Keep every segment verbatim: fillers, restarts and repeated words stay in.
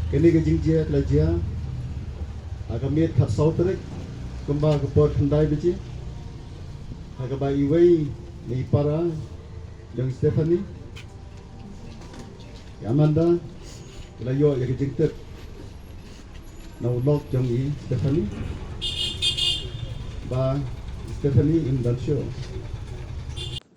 Kane ka jingjia ka la jia ha ka miet khatsaw tarik, kumba ka por khyndai baje, ha kaba iwei na i para jong Stephanie, i Amanda, i la ïoh ïa ka jingtip na u lok jong i Stephanie, ba Stephanie im don shuh.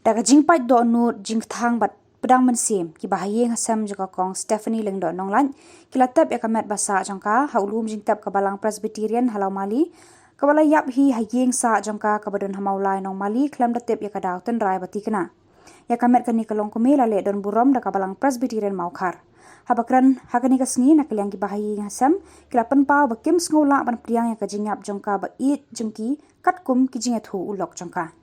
Da ka jingpait dohnud, jingkthang bad pdeng mynsiem, kiba ha ïing ha sem jong ka kong Stephanie Lyngdoh Nonglait ki la tep ïa ka met ba sah jong ka ha u lum jingtep ka Balang Presbyterian ha Lawmali, kaba la ïap hi ha ïing sah jong ka kaba don ha Mawlai Nongmali, khlem da tip ïa ka daw tynrai ba thikna. Ïa ka met kane ka longkmie la leh don burom da ka Balang Presbyterian Mawkhar. Haba kren ha kane ka sngi, na ka liang kiba ha ïing ha sem ki la pynpaw ba kim sngewlah ban pdiang ïa ka jingïap jong ka ba ïeit jong ki, katkum ki jingïathuh u lok jong ka.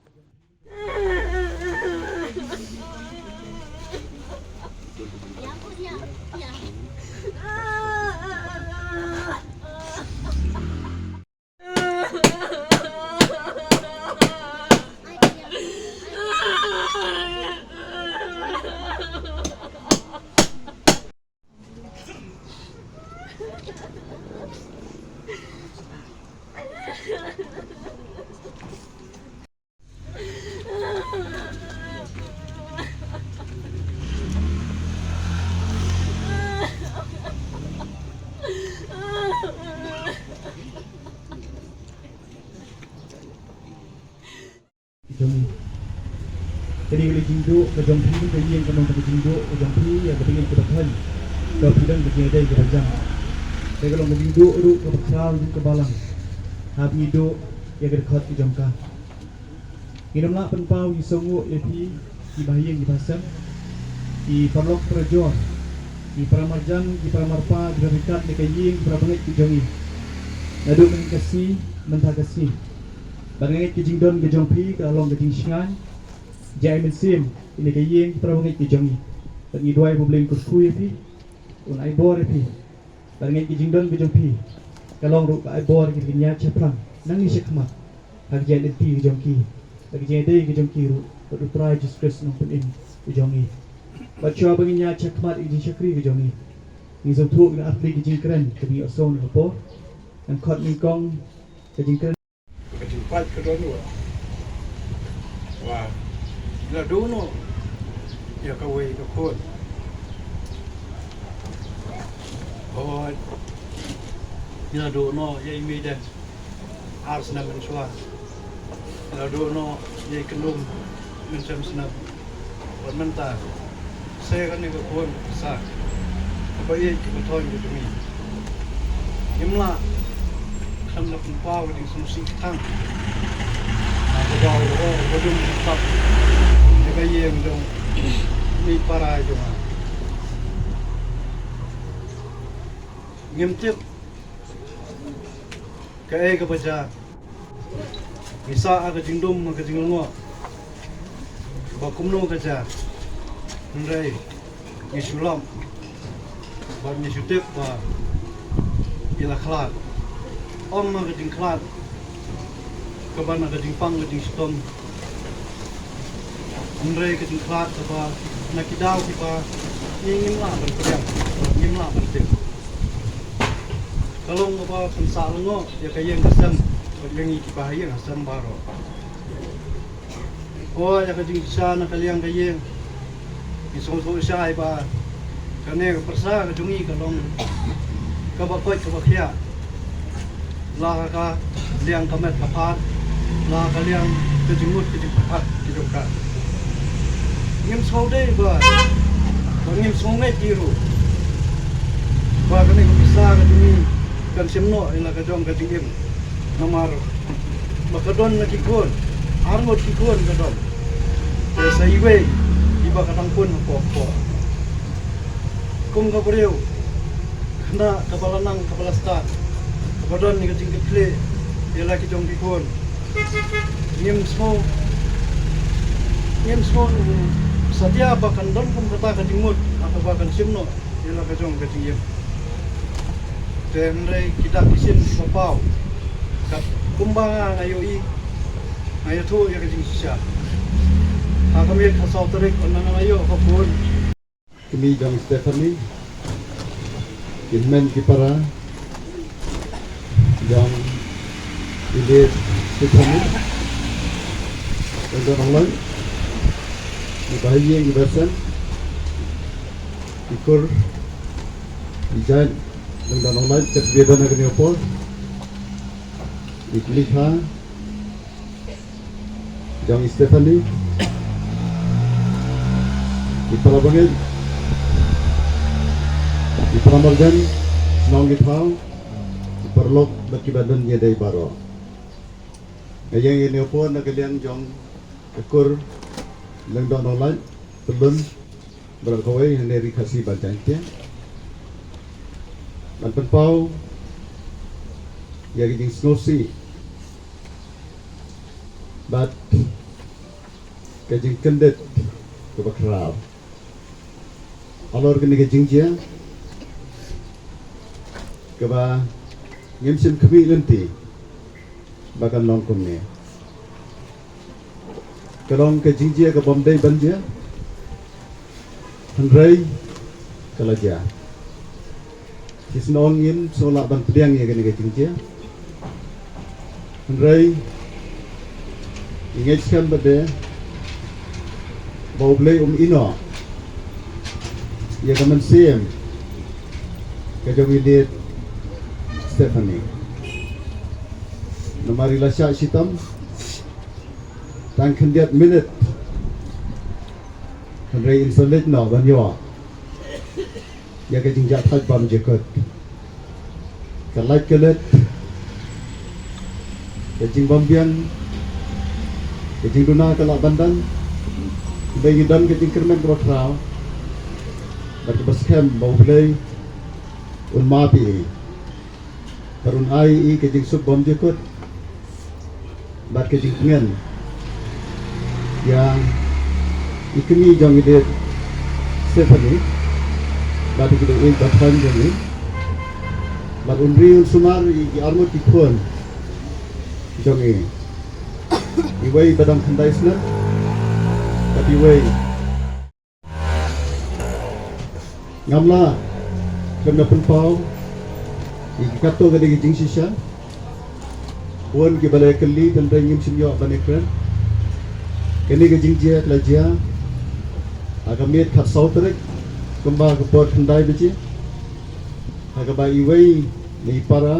Jong kane ka jingduh ka jong phi, ka ïing ka long ka jingduh ka jong phi ïa ka bangeit kaba thaiñ, ka phi don ka jingïadei kaba jam. Ka long ka jingduh ruh kaba khraw jong ka balang haba ngi duh ïa ka dkhot ka jong ka. Ngin ym lah pynpaw ïa sngewbha ïa phi, ki bahaïing ki bahasem, ki paralok parajor, ki paramarjan, ki paramarpa, ki baryngkat ne ka ïing, ki parabangeit ki jong ngi. Naduh mynta ka sngi, mynta ka sngi, ba nga ngeit ka jingdon ka jong phi ka long ka jingshngaiñ jai mynsiem ïa ka ïing, ki parabangeit ki jong ngi. Bad ngi duwai ba U Blei un kyrkhu ïa phi, un ai bor ïa phi. Bad nga ngeit ka jingdon ka jong phi ka long ruh ka ai bor ïa ki ban ïaid shaphrang nangne shakhmat ha ka jingïaid lynti ka jong ki, ha ka jingïadei ka jong ki ruh bad U Trai Jisu Khrist u nongpynim ka jong ngi. Bad shuwa ba ngin ïaid shakhmat ïa ka jingshakri ka jong ngi, ngi sngewthuh ïa artylli ki jingkren kiba ngi ïohsngew na ka por. Nyngkong, nyngkong ka jingkren. Ka jingpait ka don ruh ba ngi la duh noh ïa kawei ka khun. Hooid, ngi la duh noh ïa i Meiden ar snem mynshuwa. Ngi la duh noh ïa i Kynlum mynshem snem. Bad mynta sa kane ka khun sa kaba ïeit kaba thoiñ ka jong ngi. Ngim lah khlem da pynpaw ka jingsngewsih kthang. Nga kdew ruh ba jong ka pap ïa ka ïing jong i para jong nga. Ngim tip kaei kaba jia. Ngi sah ha ka jingdum ha ka jinglyngngoh ba kumno ka jia. Hynrei ngi shu lap bad ngi shu tip ba i la khlad. Ym ha ka jingkhlad kaba na ka jingpang ka jingshitom, hynrei ka jingkhlad kaba na ki daw kiba ngi ngim lah ban pdiang, ngim lah ban tip. Ka long kaba pynsah lyngngoh ïa ka ïing ka sem bad ïa ngi kiba ha ïing ha sem baroh. Ko ïa ka jingshisha na ka liang ka ïing, ngi sngewthuh shai ba kane ka pyrsa ka jong ngi ka long kaba koit kaba khiah. La ka liang ka met ka phad, la ka liang ka jingmut ka jingpyrkhat ka jong ka. Ngim sngewdei ba, ba ngim sngewngeit hi ruh ba kane ka pyrsa ka jong ngi kan shim noh ïa la ka jong ka jingim. Namar ba ka don na ki khun, arngut ki khun ka don. Te sa iwei iba ka dang khun hapoh hapoh. Kum ka briew khynnah kaba la nang kaba la stad, kaba don ïa ka jingkitkhlieh ïa la ki jong ki khun. Ngim sngew, ngim sngew satia ba kan don kum kata ka jingmut, kata ba kan shim noh ïa la ka jong ka jingim. Te hynrei ki dak ki shin kiba paw, kat kumba nga nga ïohi, nga ïathuh ïa ka jingshisha. Ha ka miet ka saw tarik, ynda nga la ïoh ka phone. Kmie jong Stephanie, Ki hynmen ki para jong i Late Stephanie Lyngdoh Nonglait, i bahaïing i basem, i kur i jait Lyngdoh Nonglait, kat bia dana kane ka por i kmie jong i Stephanie, i para bangeit, i para marjan, shnong ki thaw, i paralok bad kiba don ïa dei baroh. Nga ïeng ïa kane ka por na ka liang jong ka kur Lyngdoh Nonglait, Pyllun, baroh kawei hangne Ri Khasi bad Jaiñtia, ban pynpaw ïa ka jingsngewsih bad ka jingkyndit kaba khraw halor kane ka jingjia kaba ngim shym khmih lynti ba kan long kumne. Ka long ka jingjia kabym dei ban jia, hynrei ka la jia. Shisnong ngim sngewlah ban pdiang ïa kane ka jingjia, hynrei ngi ngeit skhem bad de ba U Blei um ïehnoh ïa ka mynsiem ka jong i Late Stephanie. Namar i la shah shitom tang khyndiat minit, hynrei in sa leit noh ban ïoh ïa ka jingjahthait bymjukut. Ka lait ka leit, ka jingbymbiang, ka jingduna ka lah ban don. Hynrei ngi don ka jingkyrmen kaba khraw bad kaba skhem ba U Blei un map ïa i bad un ai ïa i ka jingsuk bymjukut bad ka jingpyngen ïa i kmie jong i Late Stephanie bad ïa ki dohnud ba thaiñ jong i, bad un ri un sumar ïa ki arngut ki khun jong i, iwei ba dang khyndai snem bad iwei. Ngam lah khlem da pynpaw ïa ki katto katne ki jingshisha. Bun kiba la kylli, tang ba ngim shym ïoh ban ïakren. Kane ka jingjia ka la jia ha ka miet khatsaw tarik, kumba ka por khyndai baje, ha kaba iwei na i para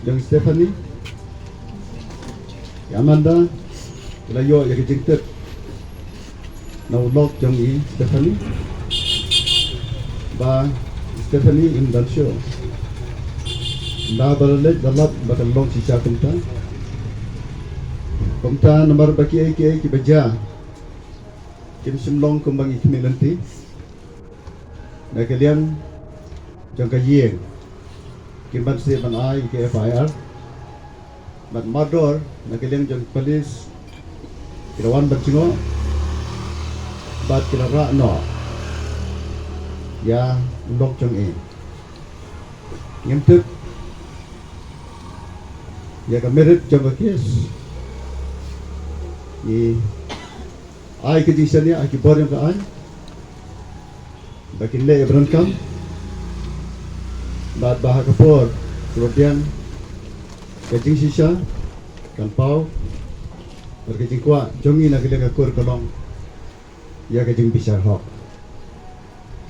jong i Stephanie, i Amanda, i la ïoh ïa ka jingtip na u lok jong i Stephanie ba i Stephanie im don shuh. Ynda ba la leit la lap ba kan long shisha kumta. Kumta namar ba kiei kiei kiba jia kim shym long kumba ngi khmih lynti. Na ka liang jong ka ïing kim banse ban ai ïa ka F I R. Bad mardor na ka liang jong ki police ki la wan ban jngoh bad ki la rah noh ïa u lok jong i. Ngim tip ïa ka merit jong ka case. Ngi ai ka jingshaniah ha ki bor jong ka aiñ ba kin leh ïa ba donkam bad ba ha ka por kaba biang ka jingshisha kan paw. Bad ka jingkwah jong ngi na ka liang ka kur ka long ïa ka jingbishar hok.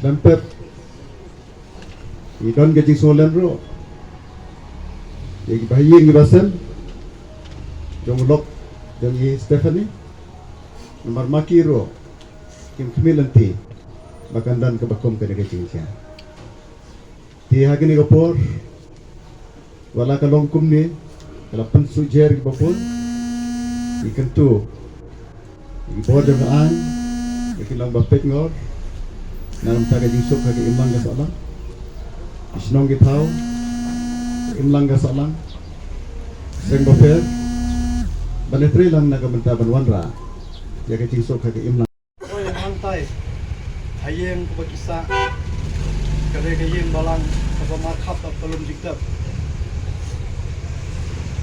Khlem pep ngi don ka jingsngewlem ruh ïa ki bahaïing ki basem jong u lok jong i Stephanie. Namar ma ki ruh kim khmih lynti ba kan don kaba kum kane ka jingjia. Te ha kane ka por, wat la ka long kumne, ka la pynsuhjer ïa ki bapun, ïa ki kyntu, ïa ki bor jong ka aiñ, ïa ki long ba peit ngor na ka bynta ka jingsuk ha ka imlang ka sahlang. Ki shnong ki thaw, ka imlang ka sahlang, seng bapher, ban ïatreilang na ka bynta ban wanrah ïa ka jingsuk ha ka imlang. Oi, hangtai ha ïing kaba ki sah, ka dei ka ïing balang kaba markhap bad ka lum jingtep.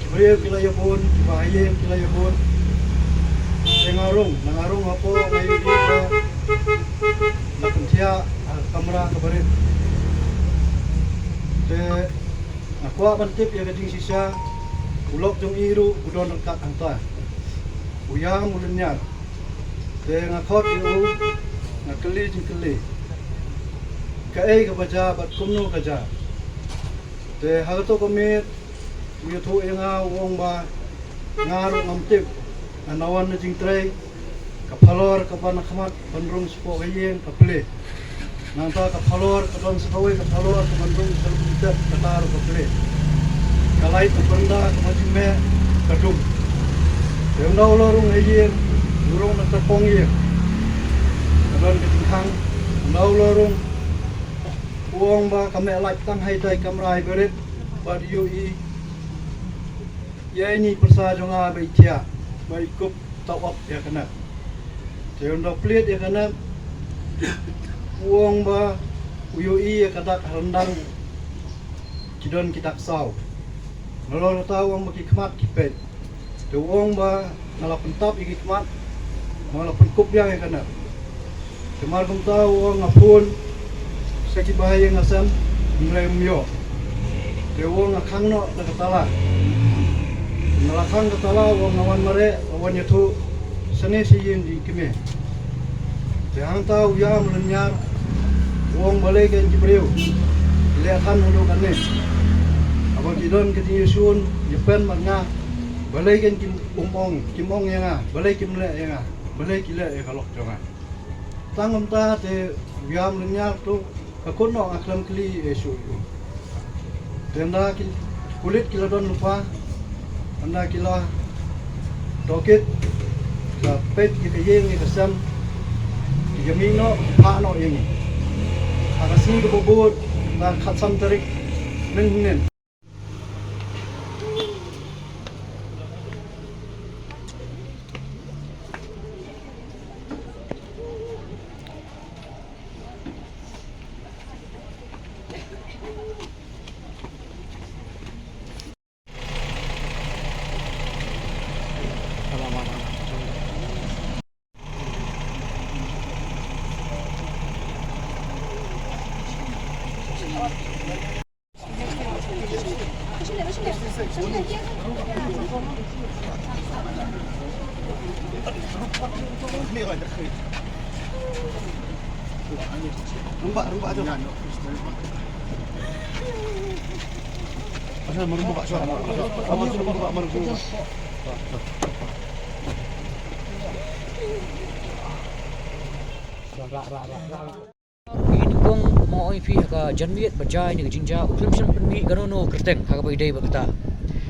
Ki briew ki la ïabun, kiba ha ïing ki la ïabun. Te nga rung, nga rung hapoh, nga ïohi ba la pynthiah ha ka kamra kaba rit. Kwah ban tip ïa ka jingshisha, u lok jong i ruh u don ryngkat hangta. U ïam u lynñiar. Te nga khot ïa u, nga kylli jingkylli. Kaei kaba jia bad kumno ka jia. Te ha kato ka miet u ïathuh ïa nga, u ong ba nga ruh ngam tip na wan na jingtrei. Ka phalor kaba na khmat ban rung shapoh ka ïing ka plie. Nangta ka phalor ka don sa kawei ka phalor ka ban rung sha lyndet kata ruh ka plie. Ka light na bynta kaba jingmeh ka dum. Te ynda u la rung ha ïing, u rung na tyrpong ïing. Ka don ka jingkhang, ynda u la rung, u ong ba ka meh light tang ha ita i kamra i barit, bad ïohi ïa ine i pyrsa jong nga ba i thiah, ba i kup tawap ïa ka nep. Te ynda u plied ïa ka nep, u ong ba u ïohi ïa ka dak ha ryndang ki don ki dak saw. Nalor kata u ong ba ki khmat ki peit. Te u ong ba nga la pyntap ïa ki khmat, ba nga la pynkup biang ïa ka nep. Te mar kumta u ong nga phone sha ki bahaïing hasem, hynrei ym ïoh. Te u ong nga khang noh da ka tala. Nga la khang ka tala, u ong nga wan mareh, nga wan ïathuh shane sha ïing jong i kmie. Te hangta u ïam u lynñiar, u ong balei kein ki briew ki leh than haduh kane. Haba ki don ka jingïashun ïapen bad nga, balei kein kim ong, kim ong ïa nga, balei kim leh ïa nga, balei ki leh ïa ka lok jong nga. Tang kumta te u ïam u lynñiar tu ka kut noh, nga khlem kylli ei shuh. Te ynda ki pulit ki la don lypa, ynda ki la tohkit, ki la peit ïa ka ïing ïa ka sem, ki ïa mih noh, ki phah noh ïa ngi. Ha ka sngi kaba bud, ka khatsan tarik mynhynnin. Rumbak, rumbak tu. Asal merumbak, asal merumbak, merumbak. Rak, rak, rak, rak. Ngi nyngkong, ma nga ong ïa phi, ha ka janmiet ba jia ïa kane ka jingjia, u khlem shym pynmih kano kano kyrteng ha kaba ïadei bad kata.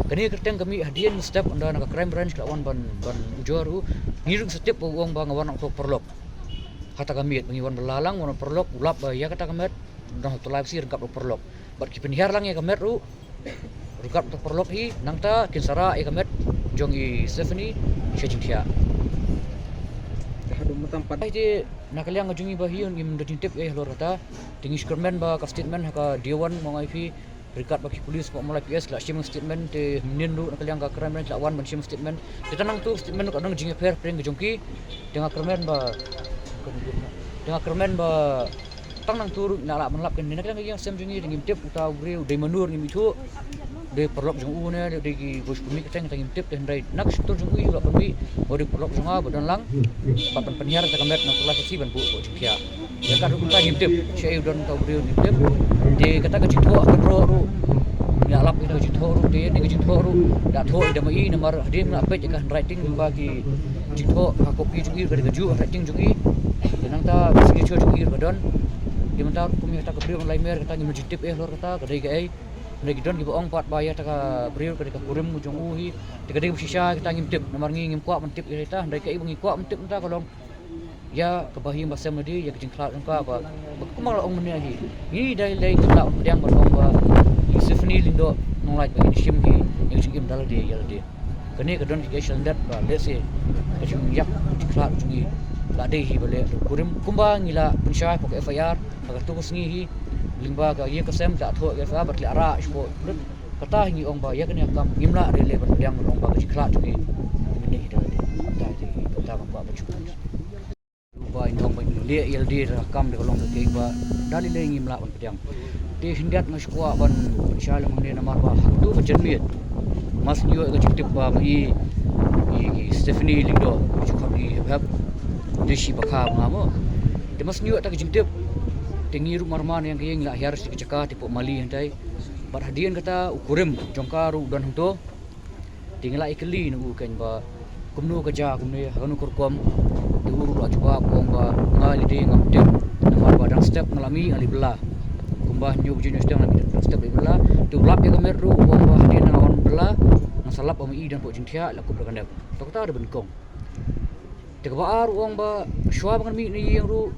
Kane ka kyrteng ka mih hadien step, ynda na ka crime branch ka la wan ban, ban ujor u. Ngi ruh ngi sa tip ba u ong ba nga wan nangta paralok. Hata ka miet ba ngi wan ba la lang, wan paralok, u lap ba ïa kata ka met, dang hok to lai basi ryngkat u paralok. Bad ki pynhiar lang ïa ka met ruh, ryngkat u paralok hi, nangta kin sa rah ïa ka met jong i Stephanie sha jingthiah. Haduh mynta pat. Ai te, na ka liang ka jong ngi ba hi, ngim da jingtip ïa halor kata. Te ngi shu kyrmen ba ka statement ha ka day one, ma nga ong ïa phi, ryngkat bad ki police, ma Mawlai P S, ki la shim statement, te mynnin ruh na ka liang ka crime branch la wan ban shim statement. Te tang nangtu statement ruh ka don jingïapher pyrshah ka jong ki. Te nga kyrmen ba, te nga kyrmen ba tang nangtu ruh ngi la lah ban lap kane. Na ka liang ka ïing sem jong ngi, te ngim tip uta u briew u dei mano, ngim ithuh. Dei paralok jong u ne dei ki bor sha pynmih kyrteng, te ngim tip, te hynrei na ka shyntur jong u u la pynmih ba u dei paralok jong nga ba don lang, bad ban pynhiar ïa ka met na u Trai Khasi ban buh ka jingthiah. Ïa ka ruh kumta ngim tip, shaei u don uta u briew ngim tip. Te kata ka jingthoh ha kynroh ruh, ngi la lap ïa ka jingthoh ruh, te ïa ka jingthoh ruh la thoh da ma i, namar hadien nga la peit ïa ka handwriting, lyngba ki jingthoh ha copy jong i, ka dei kajuh handwriting jong i. Te nangta ka signature jong i ruh ka don. Te mynta ruh kum ïa kata ka briew Laimer, kata ngim da jingtip eh halor kata ka dei kaei. Hynrei ki don kiba ong pat ba ïa kata ka briew ka dei ka kurim jong u hi. Te ka dei kaba shisha kata ngim tip, namar ngi ngim kwah ban tip ïa kata, hynrei kaei ba ngi kwah ban tip mynta ka long ïa ka bahaïing bahasem lade, ïa ka jingkhlad jong ka ba, ba kumba la ong mynne hi. Ngi dei lei ngi lah ban pdiang ban ong ba i Stephanie Lyngdoh Nonglait ba in shim hi ïa ka jingim da lade ïa lade. Kane ka don ka shalyndet ba lehse ka jingïap ka jingkhlad jong ngi la dei hi ba leh kurim, kumba ngi la pynshai hapoh ka F I R ha kato ka sngi hi. Lyngba ka ïing ka sem la thoh ïa ka ba la rah shuh. Kata hi ngi ong ba ïa kane ka kam ngim lah re leh ban pdiang ban ong ba ka jingkhlad jong ngi. Ngi ne hi da lade. Kata hi kata ba kwah ban shu. Ba in ong ba in leh ïa lade da ka kam da ka long ka kei ba Da lei lei ngim lah ban pdiang. Te hynrei nga sngewkwah ban pynshai lang mynne namar ba ha kato ka janmiet nga sngew ïoh ka jingtip ba ma i, i, i Stephanie Lyngdoh, ju khot i Hep Hep. Te shi bakha ba nga mo. Te nga sngew ïoh ta ka jingtip. Te ngi ruh marmar ïa ka ïing la hiar shi ka jaka te poh Mali hangtai. Bad hadien kata u kurim jong ka ruh u don hangto. Te ngi la ïa kylli na u keiñ ba kumno ka jia kumne ha kano ka rukom. Te u ruh u la jubab u ong ba nga lei dei ngam tip. Namar ba dang step nga la mih nga la ïa bylla. Kumba hynñiew baje hynñiew shiteng nga la mih dang step la ïa bylla. Te u lap ïa ka met ruh u ong ba hadien nga wan bylla nga sa lap ba ma i don poh jingthiah la kup da ka nep. To kata dei ba nyngkong. Te kaba ar u ong ba shuwa ba ngan mih na ïing ruh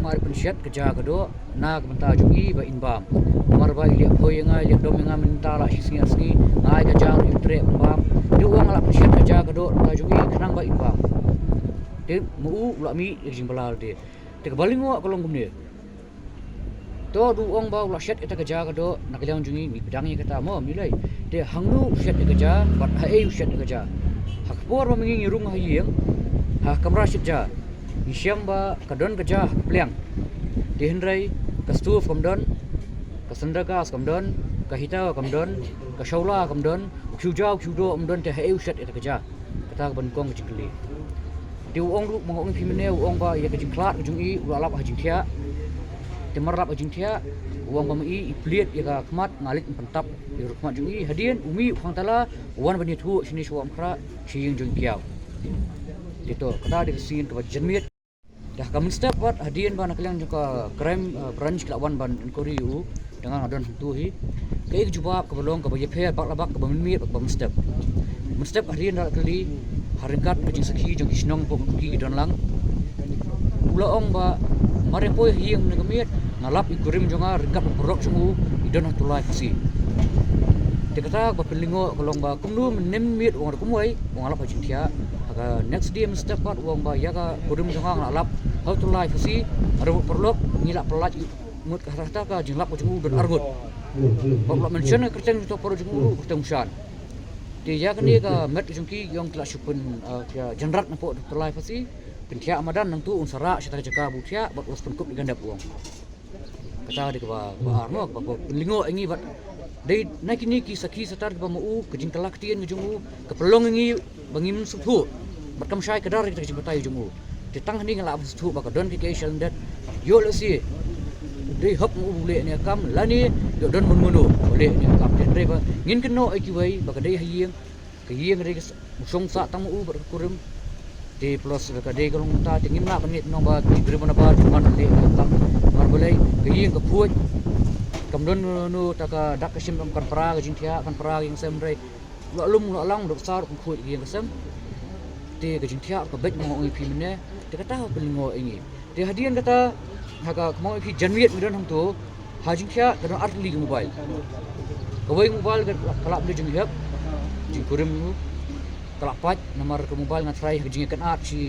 nga la pynshet ka jia ka doh na ka bynta jong i ba in bam. Namar ba i la ïa phoi ïa nga, i la ïa dom ïa nga mynta la shi sngi ar sngi, nga ai ka jia ruh i treh ban bam. Te u ong nga la pynshet ka jia ka doh na ka bynta jong i khnang ba in bam. Te ma u u la mih ïa ka jingbylla lade. Te kaba lyngngoh ka long kumne. To u ong ba u la shet ïa ka jia ka doh na ka liang jong ngi, ngi pdiang ïa kata mo, mi lei. Te hangno u shet ïa ka jia bad haei u shet ïa ka jia. Ha ka por ba ma ngi ngi rung ha ïing, ha ka kamra shet jia, ngi shem ba ka don ka jia ha ka pliang. Te hynrei ka stove kam don, ka cylinder gas kam don, ka heater kam don, ka shawla kam don, u khiew jia u khiew doh kam don, te haei u shet ïa ka jia. Kata kaba nyngkong ka jingkylli. Te u ong ruh ma nga ong ïa phi mynne, u ong ba ïa ka jingkhlad ka jong i u la lap ha jingthiah. Te mar lap ha jingthiah u ong ba ma i i plied ïa ka khmat, nga leit pyntap ïa ka khmat jong i. Hadien u mih u khang tala u wan ban ïathuh shane sha Wah Umkhrah sha ïing jong i Kiaw. Te to kata dei ka sien kaba janmiet. Te ha ka mynstep pat hadien ba na ka liang jong ka crime, eh, branch ki la wan ban inquiry ïa u, te nga nga don hangto hi. Kaei ka jubab kaba long kaba ïapher bak la bak kaba mynmiet bad kaba mynstep. Mynstep hadien da la kylli ha ryngkat ka jingsakhi jong ki shnong hapoh Myntdu ki don lang. U la ong ba mar ïa poi ha ïing mynne ka miet nga lap ïa u kurim jong nga ryngkat bad u paralok jong u i don ha Tulai Phasi. Te kata kaba pynlyngngoh ka long ba kumno mynne mynmiet u ong da kumwei u ong nga lap ha jingthiah. Ha ka next day mynstep pat u ong ba ïa ka kurim jong nga nga la lap ha Tulai Phasi, nga don bad u paralok, ngi la pyllait ngut, ka hata hata ka jinglap ka jong u don arngut. Bad u la mention ka kyrteng jong uto u paralok jong u, u kyrteng u Shan. Te ïa kane ka met ka jong ki, ki ong ki la shu pyn, eh, ki la jynrat napoh Tulai Phasi, pynthiah madan, nangta un sa rah sha kata ka jaka ba u thiah bad u la sa pynkup ïa ka nep, u ong. Kata dei kaba, kaba ar mo, kaba, kaba pynlyngngoh ïa ngi bad dei na kine ki sakhi satar kiba ma u, ka jingkylla ktien ka jong u ka pynlong ïa ngi ba ngim sngewthuh bad kam shai kdar ïa kita ki jingbatai jong u. Te tang hangne nga lah ban sngewthuh ba ka don kiei kiei sha lyndet. Ïoh lehse u dei hok ma u ba u leh ïa kane ka kam lane ïoh don mano mano ba u leh ïa kane ka kam. Te hynrei ba ngin kynnoh ïa kiwei ba ka dei ha ïing, ka ïing ka dei ka s-, u shong sah tang ma u bad ka kurim. Te plus ka dei ka long kumta te ngim lah ban ngeit nong ba ki briew ba nabar ki wan leh ïa kane ka kam. Namar balei ka ïing ka khuid. Kam don mano mano, ta ka dak ka shim, kan pra ka jingthiah, kan pra ka ïing sem, hynrei u la lum u la lang, u dap sar, u khuid ka ïing ka sem. Te ka jingthiah ka beit, ma nga ong ïa phi mynne. Te kata ka pynlyngngoh ïa ngi. Te hadien kata, ha ka, kumba nga ong ïa phi, janmiet ngi don hangto, ha jingthiah ka don artylli ka mobile. Kawei ka mobile ka, ka lap da jong i Hep, jingkurim u. Ka la pait namar ka mobile, nga tharai ha ka jingïakynad shi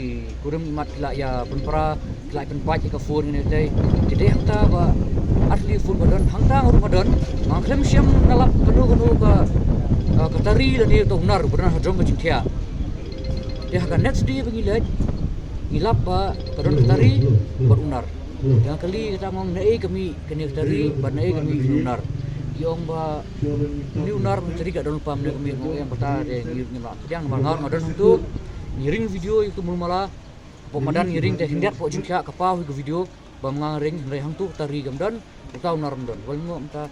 kurim imat ki la ïa pynpra, ki la ïa pynpait ïa ka phone ngan ïa tei. Te dei hangta ba artylli phone ba don, hangta nga ruh nga don. Nga khlem shym nga lap kano kano ka, ka, ka tari lane uta u nar ba don ha jrong ka jingthiah. Te ha ka next day ba ngi leit, ngi lap ba ka don ka tari bad u nar. Te nga kylli kata, nga ong naei ka mih kane ka tari bad naei ka mih kane u nar. Ki ong ba une u nar bad une u tari ka don lypa mynne ka miet. Nga ong em, kata te ngi, ngi la pdiang namar nga ruh nga don hangto. Ngi ring video ïa uto u mala. Hapoh madan ngi ring, te hynrei hapoh jingthiah ka paw hi ka video. Ba ma nga ring, hynrei hangto ka tari kam don, uta u nar um don. Wat lyngngoh mynta,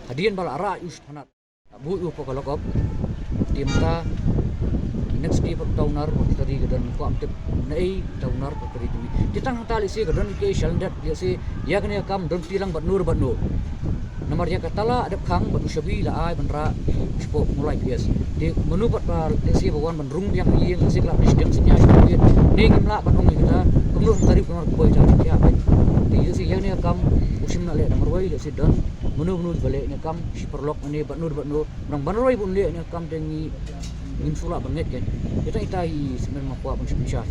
hadien ba la rah ïa u shaphang, la buh ïa u hapoh ka lockup. Te mynta next day pat uta u nar bad ka tari ka don, ngim kwah ban tip naei uta u nar bad ka tari ka mih. Te tang hangta lehse ka don kiei kiei sha lyndet, lehse ïa kane ka kam don kti lang bad no re bad no. Namar ïa ka tala dep khang bad u shabi la ai ban rah shapoh Mawlai P S. Te mano pat ba lehse ba wan ban rung biang ha ïing, lehse ka la pynshiteng synñia shapoh ïing, ne ngim lah ban ong ïa kata, kumno ka tari kumno ka poi, ta jingthiah. Te lehse ïa kane ka kam u shym la leh da marwei, lehse don mano mano ba leh ïa kane ka kam, shi paralok ne bad no re bad no. Nang ban roi bun leh ïa kane ka kam te ngi, ngim shu lah ban ngeit kein. Ita ita i semen ma kwah ban shu pynshai.